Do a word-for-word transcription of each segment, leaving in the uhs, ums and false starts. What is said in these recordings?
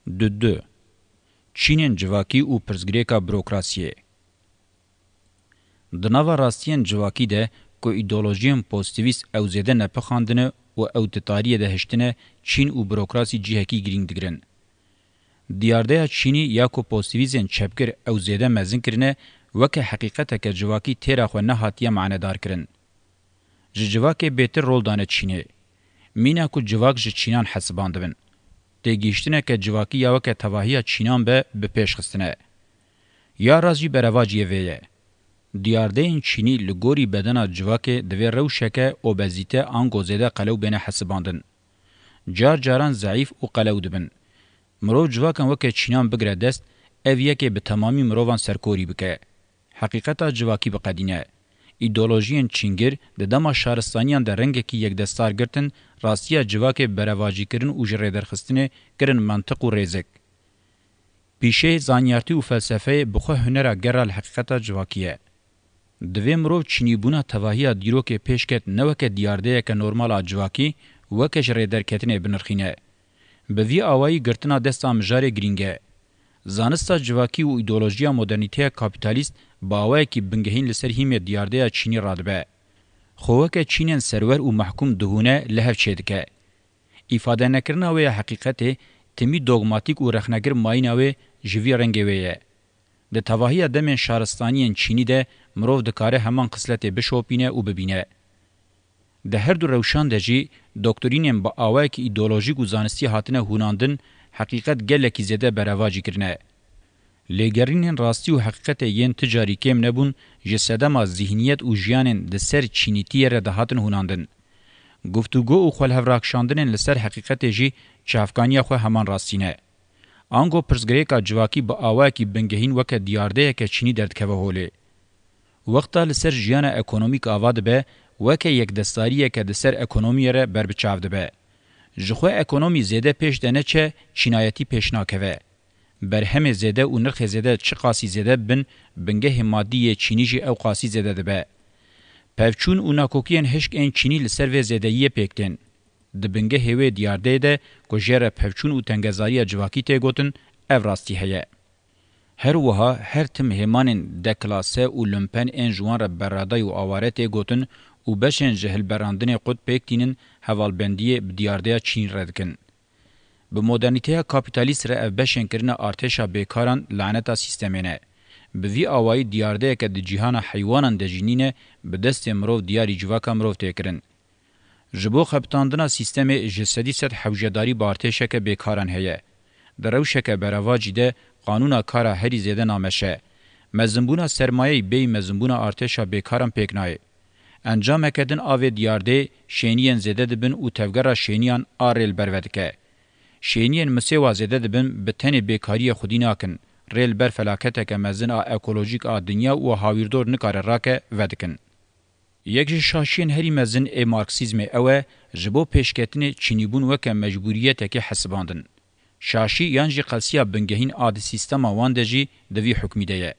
Du du. Çînên civakî û pirsgirêka burokrasiyê. Di nava rastiyên civakî de ku îdeolojiyên pozîtîvîst ew zêde nepixandine û ew di tariyê de hiştine, çîn û burokrasî cihekî girîng digirin. Diyardeya çînî ya ku pozîtîvîzên çepgir ew zêde mezin kirine, weke heqîqeteke civakî têra xwe nehatiye manedar kirin. Ji civakê bêtir rol dane çînê. Mîna ku civak ji çînan hesibandibin. Têgihiştineke civakî ya weke tevahiya çînan be bi pêş xistine. Ya rast jî berevaciyê vê ye. Diyardeyên çînî li gorî bedena civakê divê rewşeke obezîte ango zêde qelew bêne hesibandin. Car caran zeîf û qelew dibin. Mirov civakan weke çînan bigire dest, ev yekê bi temamî mirovan serkorî bike. Heqîqeta civakî biqedîne. Îdeolojiyên çîngir di dema şaristaniyan de rengekî yekdestar girtin, rastiya civakê bi berevacîkirin û ji rêderxistinê kirin mentiq û rêzik. Pîşeyê zanyartî û felsefeyê bi xwe hunera gera li heqîqeta civakî ye. Divê mirov çînîbûna tevahiya dîrokê pêş ket ne weke diyardeyeke normal a civakî, weke ji rêderketinê binirxîne. Bi vî awayî girtina desta mijarê girîng e. Zanista civakî û îdeolojiya modernîteya kapîtalîst bi awayekî bingehîn li ser hîmê diyardeya çînî radibe. Xwe weke çînên serwer û mehkûm dihûne, li hev çêdike. Îfadenekirina wê ya heqîqetê, timî dogmatîk û rexnegir mayîna wê ji vî rengê wê ye. Di tevahiya demên şaristaniyên çînî de mirov dikare heman xisletê bişopîne û bibîne. Di her du rewşan de jî doktrînên bi awayekî îdeolojîk û zanistî hatine hûnandin, heqîqet gelekî zêde berevacî kirine. Lêgerînên rastî û heqîqetê yên ti carî kêm nebûn, ji sedema zîhniyet û jiyanên di ser çînîtiyê re dihatin hûnandin. Guftûgo û xwelhevrakşandinên li ser heqîqetê jî çavkaniya xwe heman rastî ne. Ango pirsgirêka civakî bi awayekî bingehîn weke diyardeyeke çînî derdikeve holê. Wexta li ser jiyana ekonomîk ava dibe, weke yekdestariyeke di ser ekonomiyê re berbiçav dibe. Ji xwe ekonomî zêde pêş de neçe, çînayetî pêş nakeve. Berhemê zêde û nirxê zêde çiqasî zêde bibin, bingehê madî yê çînî jî ew qasî zêde dibe. Pevçûn û nakokiyên hişk ên çînî li ser vê zêdeyiyê pêk tên. Di bingehê wê diyardeyê de ku jê re pevçûn û tengezariya civakî tê gotin, ev rastî heye. Her wiha her tim hêmanên deklase û lumpen ên ji wan re berraday û aware tê gotin û beşên ji hilberandinê qut pêk tînin, hevalbendiyê bi diyardeya çînî re dikin. Bi modernîteya kapîtalîst re ev beşên kirine artêşa bêkaran laneta sîstemê ne. Bi vî awayî diyardeyeke di cîhana heywanan de jî nîne, bi destê mirov diyarî civaka mirov tê kirin. Ji bo xebitandina sîstemê ji sedî sed hewcedarî bi artêşeke bêkaran heye. Di rewşeke berevacî de qanûna kara herî zêde nameşe. Mezinbûna sermayeyî bêyî mezinbûna artêşa bêkaran pêk nayê. Encameke din a vê diyardeyê şêniyên zêde dibin û tevgera şêniyan a rê li ber vedike. Şêniyên misêwa zêde dibin bi tenê bêkariyê xwedî nakin, rê li ber felaketeke mezin a ekolojîk a dinya û a hawîrdor nikare rake vedikin. Yek ji şaşiyên herî mezin ê marksîzmê ew e, ji bo pêşketinê çînîbûn weke mecbûriyetekê hesibandin. Şaşî yan jî qelsiya bingehîn a di sîstema wan de jî di vî hukmî de ye.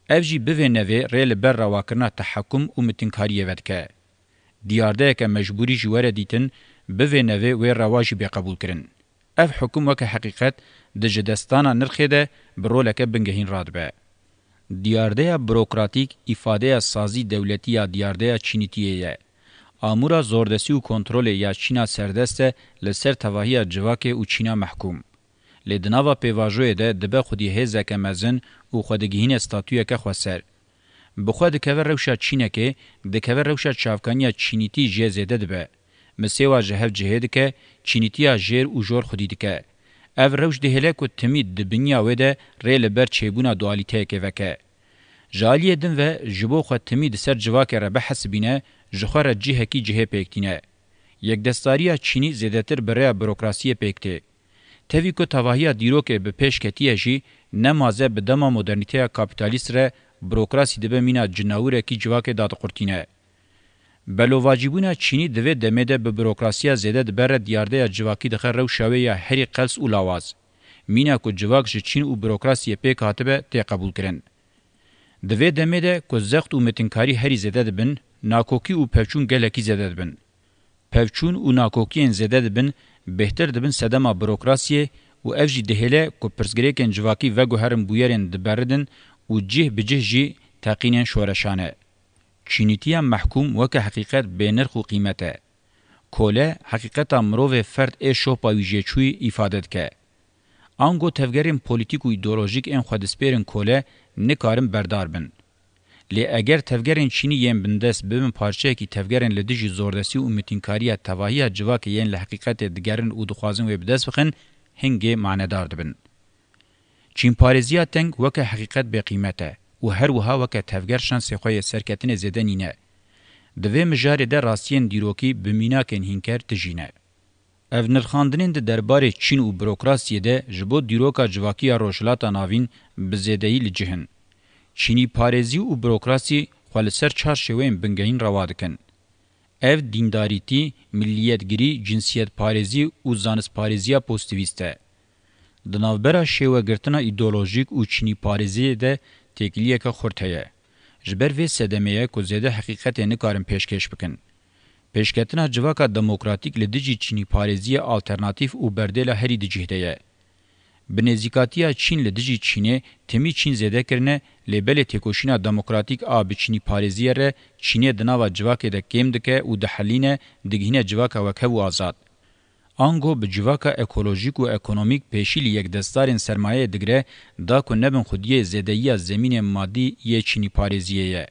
Ev jî bivê nevê rê li ber rewakirina tehekum û mitinkariyê vedike. Diyardeyeke mecbûrî jî were dîtin, bivê nevê wê rewa jî bê qebûlkirin. Ev hukum weke heqîqet di ji destdana nirxê de bi roleke bingehîn radibe. Diyaredeya burokratîk îfadeya sazî dewletî ya diyaredeya çînîtiyê ye. Amûra zordestî û kontrolê ya çîna serdest e li ser tevahiya civakê û çîna mehkûm. Lê di nava pêvajoyê de dibe xwedî hêzeke mezin û xwe digihîne statuyeke xweser. Bi xwe dikeve rewşa çînekê, dikeve rewşa çavkaniya çînîtî jê zêde dibe. Misêwa ji hev cihê dike, çînîtiya jêr û jor xwedî dike. Ev rewş dihêle ku timî di binya wê de rê li ber çêbûna dualîteyekê veke. Ji aliyê din ve ji bo xwe timî di ser civakê re bihesibîne, ji xwe re cihekî cihê pêk tîne. Yekdestariya çînî zêdetir bi rêya burokrasiyê pêk tê. Tevî ku tevahiya dîrokê bi pêş ketiye jî, ne maze bi dema modernîteya kapîtalîst re burokrasî dibe mîna cinawirekî civakê dadiqurtîne. Belovacîbûna çînî di vê demê de bi burokrasiya zêde dibe re diyardeya civakî dixe rewşa wê ya herî qels û lawaz. Mîna ku civak ji çîn û burokrasiyê pêk hatibe tê qebûlkirin. Di vê demê de ku zext û metinkarî herî zêde dibin, nakokî û pevçûn gelekî zêde dibin. Pevçûn û nakokiyên zêde dibin, bêhtir dibin sedema burokrasiyê û ev jî dihêle ku pirsgirêkên civakî veguherin bûyerên diberidin û cih bi cih jî teqînên şoreşan e. Çînîtiya mehkûm weke heqîqet bênirx û qîmet e. Kole, heqîqeta mirovê ferd ê şopa wî jêçûyî îfade dike. Ango tevgerên polîtîk û îdeolojîk ên xwe dispêrin kole, nikarin berdar bin. Lê eger tevgerên çînî yên bindest bibin parçeyekî tevgerên li dijî zordestî û mitînkariya tevahiya civakê yên li heqîqetê digerin û dixwazin wê bi dest bixin, hingê manedar dibin. Çînparêziya teng weke heqîqet bêqîmet e û her wiha weke tevger şansê xwe yê serketinê zêde nîne. Di vê mijarê de rastiyên dîrokî bi mînakên hînker tijî ne. Ev nirxandinên di derbarê Çîn û burokrasiyê de ji bo dîroka civakî ya Rojhilata Navîn bi zêdeyî li cih in. Çînîparêzî û burokrasî xwe li ser çar şêweyên bingehîn rewa dikin. Ev dîndarîtî, miliyetgirî, cinsiyetparêzî û zanistparêziya pozîtîvîst e. Di navbera şêwegirtina îdeolojîk û çînîparêziyê de têkiliyeke xurt heye. Ji ber vê sedemê ye ku zêde heqîqetê nikarin pêşkêş bikin. Pêşketina civaka demokratîk li dijî çînîparêziyê alternatîf û berdêla herî di cih de ye. Bi nêzîkatiya Çîn li dijî Çînê, timî Çîn zêde kirine, lê belê têkoşîna demokratîk a bi çînîparêziyê re Çînê di nava civakê de kêm dike û dihelîne, digihîne civaka wekhev û azad. Ango bi civaka ekolojîk û ekonomîk pêşî li yekdestdarên sermayeyê digire, da ku nebin xwediyê zêdeyiya zemînê madî yê çînîparêziyê ye.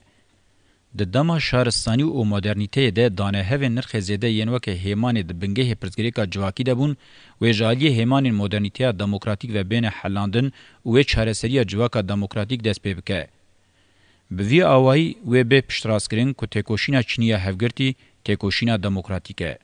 Di dema şaristanî û modernîteyê de danehevên nirxê zêde yên weke hêmanê di bingehê pirsgirêka civakî de bûn, wê ji aliyê hêmanên modernîteya demokratîk ve bêne helandin û wê çareseriya civaka demokratîk dest pê bike. Bi vî awayî wê bê piştrastkirin ku têkoşîna Çînî ya hevgirtî têkoşîna demokratîk e.